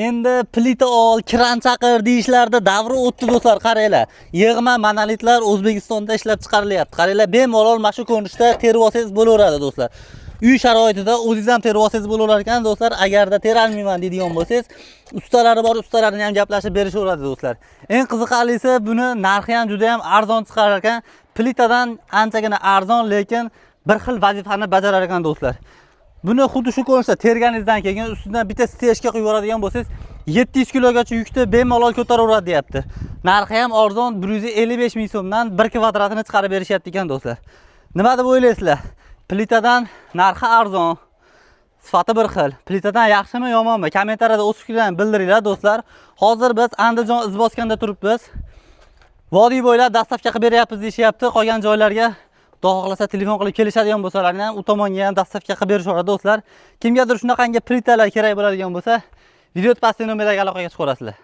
Endi plita ol, kran chaqir deyishlarda davri o'tdi, do'stlar, qaranglar. Yig'ma monolitlar O'zbekistonda ishlab chiqarilyapti. Qaranglar, bemalol mana shu ko'rinishda terib olsangiz bo'laveradi, do'stlar. Uy sharoitida o'zingiz ham terib olsangiz bo'laverar ekan, do'stlar. Agarda teralmayman deydigan bo'lsangiz, ustalari bor, ustalarni ham gaplashib berishaveradi, do'stlar. Eng qiziqarlisi, buni narxi ham juda ham arzon chiqar ekan. Plitadan anchagina arzon, lekin bir xil vazifani bajarar ekan, do'stlar. Buni xuddi shu ko'rinishda terganingizdan keyin ustidan bitta стяжка qo'yib yuboradigan bo'lsangiz, 700 kilogacha yukni bemalol ko'taraveradi deyapti. Narxi ham arzon, 155 ming so'mdan 1 kvadratini chiqarib berishyapti ekan, do'stlar. Nima deb o'ylaysizlar? Plitadan narxi arzon, sifati bir xil. Plitadan yaxshimi, yomonmi? Kommentariyada o'z fikrlaringizni bildiringlar, do'stlar. Hozir biz Andijon Izboskonda turibmiz. Vodiy bo'ylab доставка qilib beryapmiz deyishyapti. Qolgan joylarga, Xudo xohlasa, telefon qilib kelishadigan bo'lsalar ham, u tomonga ham доставка qilib berishaveradi, do'stlar. Kimgadir shunaqangi plitalar kerak bo'ladigan bo'lsa, video pastdagi nomerlarga aloqaga chiqaverasizlar.